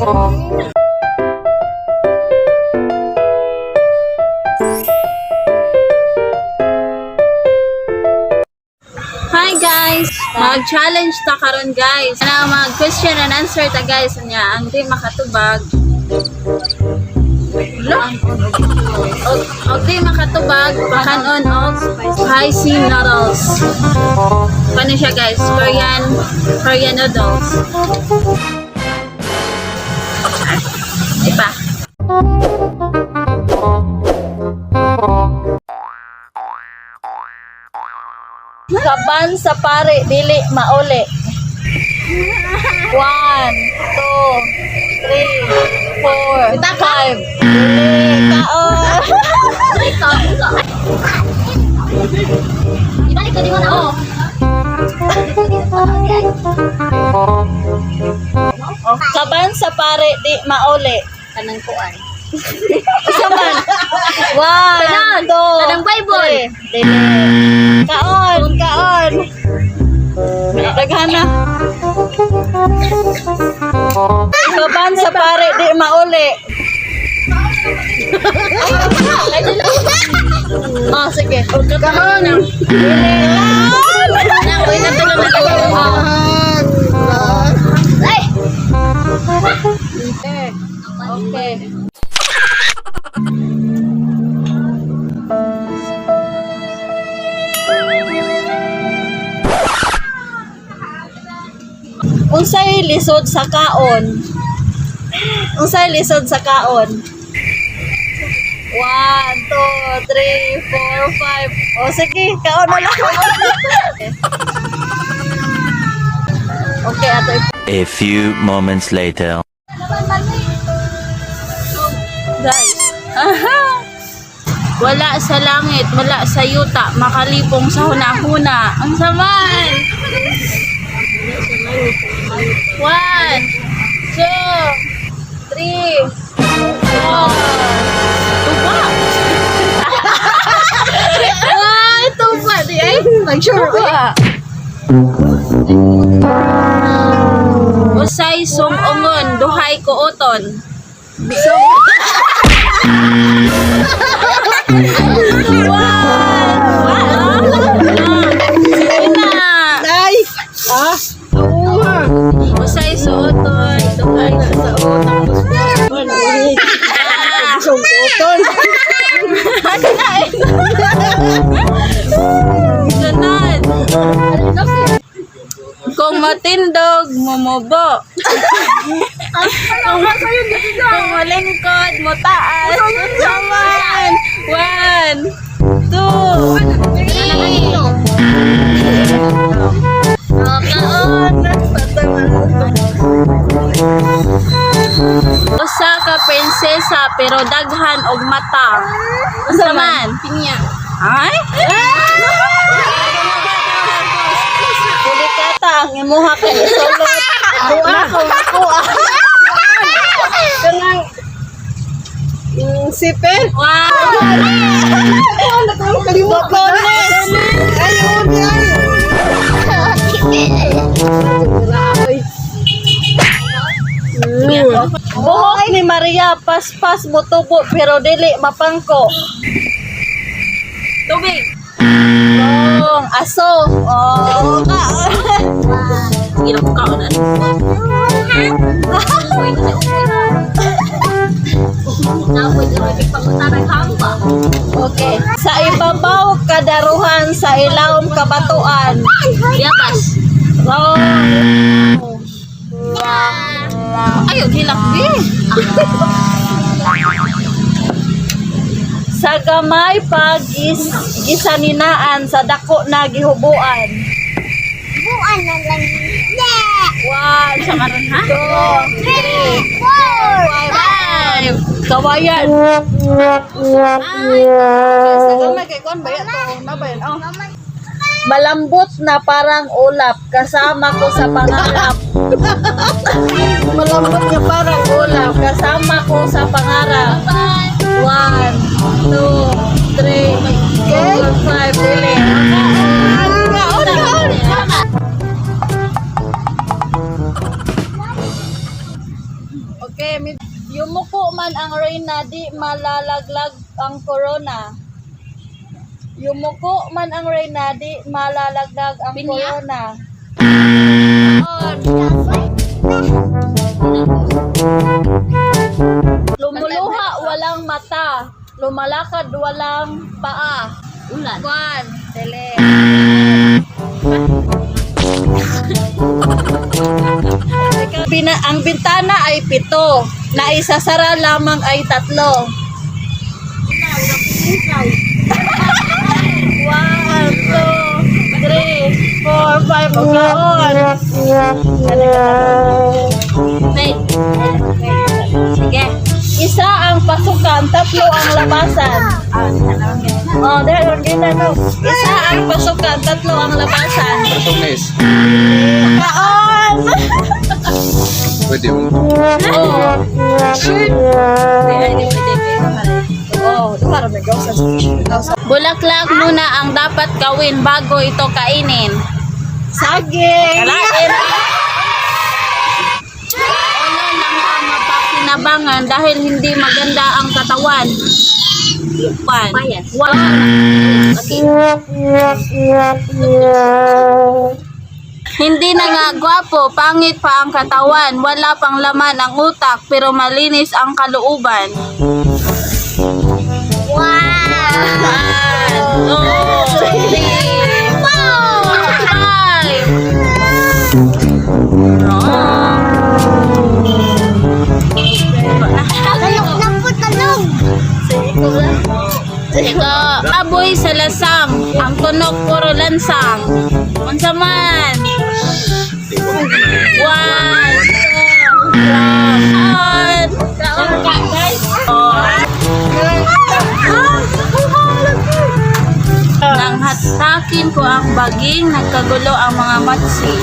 Hi guys! Mag-challenge ta karon, guys. Ana, mag question and answer ta, guys, nya ang di makatubag. Hala? Og di makatubag, pakanon og spicy noodles. Paano siya, guys? Korean Korean noodles. Di pa. Kaban sa pare, dili mauli. One, two, three, four, five. Dili, kaon. Ibalik ko di mo na. Oh. Kaban sa pare, di mauli. Kanang kuan. Isa man. One, Tanan. two, Tanang Bible. three. Dili. Kaon, kaon. Daghan na. Kaban sa pare, di mauli. Oh, sige. Kaon. Na, uy na to naman. Ay! Okay. Unsay lisod sa kaon? Unsay lisod sa kaon? One, two, three, four, five. O sige, kaon na lang. Okay, ato. A few moments later. Guys. Aha! Wala sa langit, wala sa yuta, makalipong sa hunahuna. Ang saman! One, two, three, four. Tuba! Ay, tuba! Di ay, Nag-sure ba? Usay sumungon, duhay kuoton. One! Sige na! Ay! Ah! Usay suoton, duhay sa utang. Sungkoton. Sunod. Kung matindog, mumubo. Kung malingkod, mutaas. Saman. One, two, three. Oh, kaon. Usa ka prinsesa pero daghan og mata. Unsa man? Pinya. Ay? Bulikata ang imuha kay isulot. Kuha ko, kuha. Kanang sipil. Wow! Botones. Ayun, ay. Buhok ni Maria paspas motubo pero dili mapangko. Tubig. Wrong. Aso. Oh. Hirap ka na. Uy, kasi uy. Napoy ko pangutana kamba. Okay. Sa ibabaw kadaruhan, sa ilawom kabatuan. Biabas. Wrong. Ay, hilak di. Sa gamay pa gisaninaan, sa dako na gihubuan. Buan na lang. One, Sa karon ha? two, Three, four, Five. Kawayan. Sa gamay kay kuan ba yan? Na ba yan? Oh. Malambot na parang ulap, kasama ko sa pangarap. Malambot na parang ulap, kasama ko sa pangarap. One, two, three, four, five, dili. Kaon, kaon. Okay. malalaglag ang corona. Yumuko man ang reyna, di malalaglag ang Pinya? corona. Lumuluha walang mata, lumalakad walang paa. Ulan. One, dili. Ang bintana ay pito, na isasara lamang ay tatlo. One, two, three, four, five, okay, on. Wait. Sige. Isa ang pasukan, tatlo ang labasan. Oh, dahil ang no. Isa ang pasukan, tatlo ang labasan. Tumis. Kaon! Pwede mo. Oh. Pwede, pwede, pwede. Oh, para may gawas sa Bulaklak muna ang dapat gawin bago ito kainin. Saging. Kalain. Ulo lang ang mapakinabangan dahil hindi maganda ang katawan. One. One. Okay. Hindi na nga gwapo, pangit pa ang katawan, wala pang laman ang utak, pero malinis ang kalooban. Wow! One, two, three, four, five. Wrong. Talog na po, talog! Ito, aboy sa lasang, ang tunog puro lansang. Unsa man? One, two, one. Four. Nang hatakin ko ang baging, nagkagulo ang mga matsi.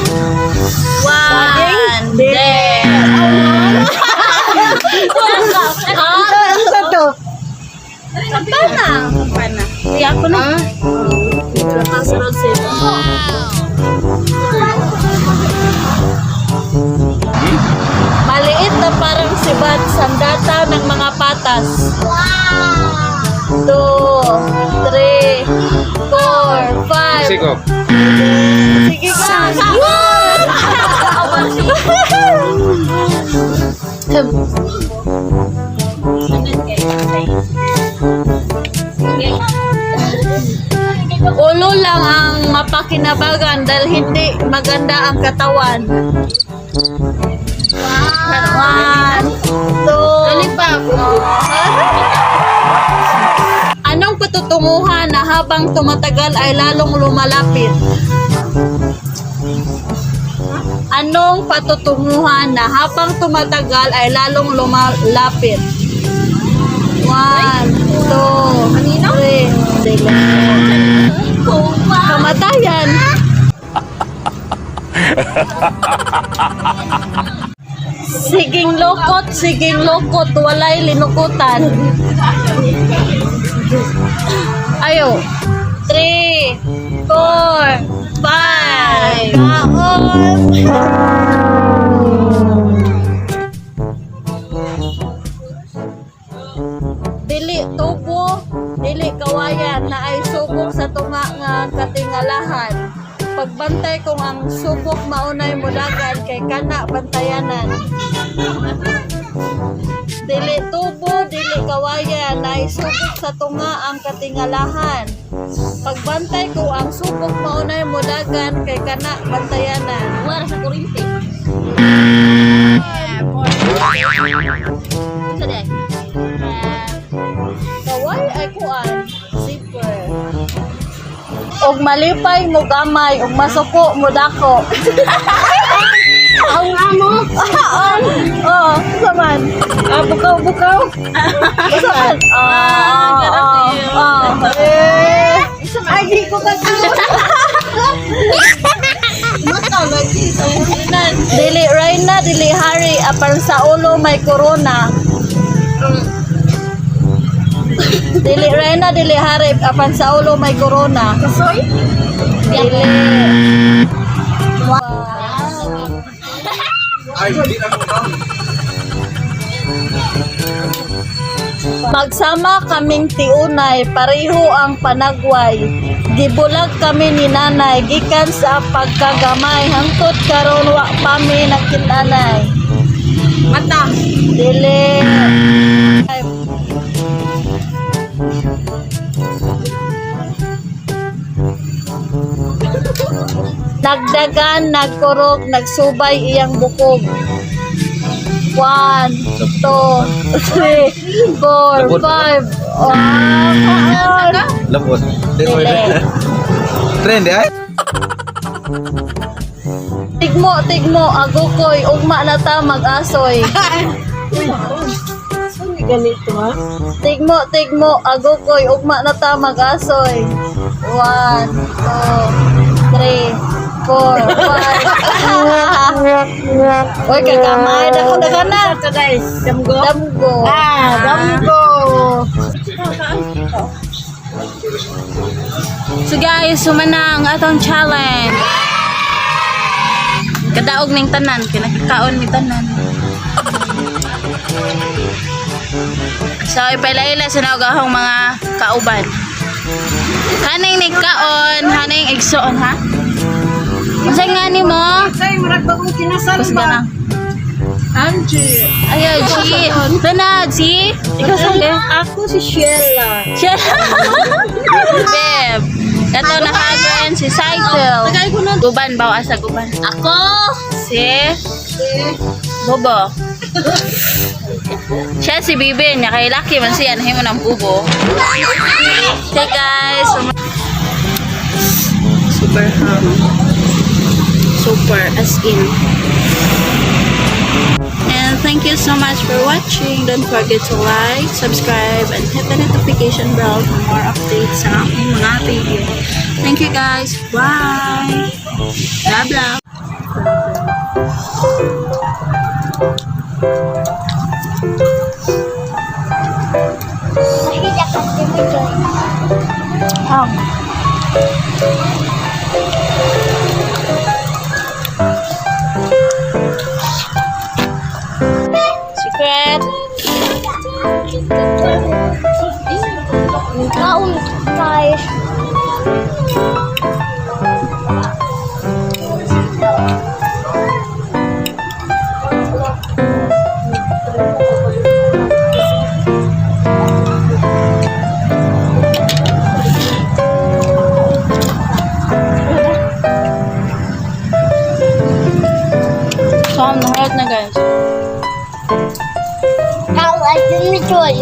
One, Baging? Ah, Ano sa to? Pana. Pana. Di ako na. Maliit na parang sibat, sandata ng mga patas. Wow! Two, three, four, five. Sikop. Sige ka. Ulo lang ang mapakinabangan dahil hindi maganda ang katawan. One, two, Dali pa ako. Anong patutunguhan na habang tumatagal ay lalong lumalapit? Anong patutunguhan na habang tumatagal ay lalong lumalapit? One, two, three. Kamatayan. Siging lokot, walay linukutan. Ayo. Three, four, five. Kaon. Dili tubo, dili kawayan na ay subok sa tunga nga katingalahan. Pagbantay kung ang subok maunay mudagan kay kana bantayanan. Dili tubo, dili kawayan, na subok sa tunga ang katingalahan. Pagbantay ko ang subok maunay mudagan kay kana bantayanan. Wala sa kurinte. Sa day. Kaway ay kuan, zipper. Og malipay mo gamay, og masuko mo dako. Ang amo. Oh, saman. Ah, bukaw, bukaw. Saman. Ah, ah, ah. Eh, ay, di ko kasi. Dili Reyna, dili Hari, apan sa ulo may corona. Dili Reyna, dili Hari, apan sa ulo may corona. Kasoy? Dili. Ay, hindi na mo. Magsama kaming tiunay, pareho ang panagway. Gibulag kami ni nanay, gikan sa pagkagamay, hangtod karon wa pa mi nagkitanay. Mata. Dili. Nagdagan, nagkurog, nagsubay iyang bukog. 1, 2, 3, 4, Labot. 5. Oh, Lambot. Di Dili. pwede. Trend eh? Tigmo, tigmo, agukoy, ugma na ta mag-asoy. Ganito ha? Tigmo, tigmo, agukoy, ugma na ta mag-asoy. 1, 2, 3, 4, 5. Uy, kagamay na ko na ka na. Ito guys, damgo. Damgo. Ah, damgo. So guys, sumana ang atong challenge. Kadaog ning tanan, kinakakaon ni tanan. So ipaila-ila sa naog akong mga kauban. Haning ni kaon, haning igsoon ha. Unsay nga nimo? Ay, murag bagong kinasal Kusga na. Angie. Ayaw, G. Tana, G. Ikaw sa Ako si Sheila. Siya. Beb. Kato nakagan si Cycle. Guban, bawa sa guban. Ako! Si Bobo. Siya si Bibi niya kay Lucky man siya nahimo ng bubo. Okay guys. Super ham. Super as in. And thank you so much for watching. Don't forget to like, subscribe, and hit the notification bell for more updates sa aking mga video. Thank you guys. Bye! Blah blah. Nakita ka si Joy. Secret. Kaon guys. So, I'm na guys. Kaon at si Joy.